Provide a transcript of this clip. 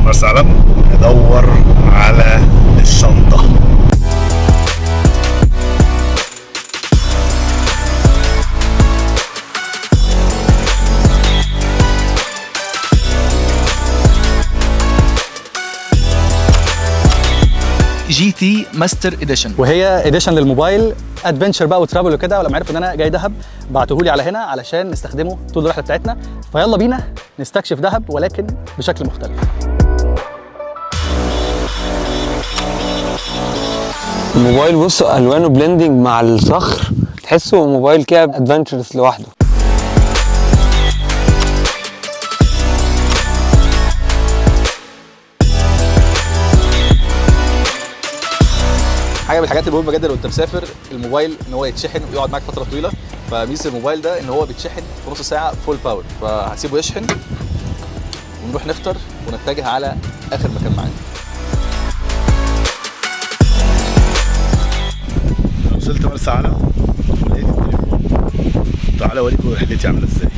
مرسى علم ندور على الشنطة. GT Master Edition، وهي edition للموبايل adventure بقى و travel وكده. ولما عرفوا ان انا جاي دهب بعتوهولي على هنا علشان نستخدمه طول الرحلة بتاعتنا. فيلا بينا نستكشف دهب ولكن بشكل مختلف. الموبايل بصوا الوانه blending مع الصخر، تحسه موبايل كده adventurous لوحده. حاجة من الحاجات المهمة جدا وانت مسافر الموبايل ان هو يتشحن ويقعد معاك فترة طويلة. فميزه الموبايل ده ان هو بيتشحن في نص ساعة full power، فهسيبه يشحن ونروح نفطر ونتجه على اخر مكان معانا. وصلت مرسى علم ولقيت التليفون. تعالى اوريكم رحلتي عامله ازاي.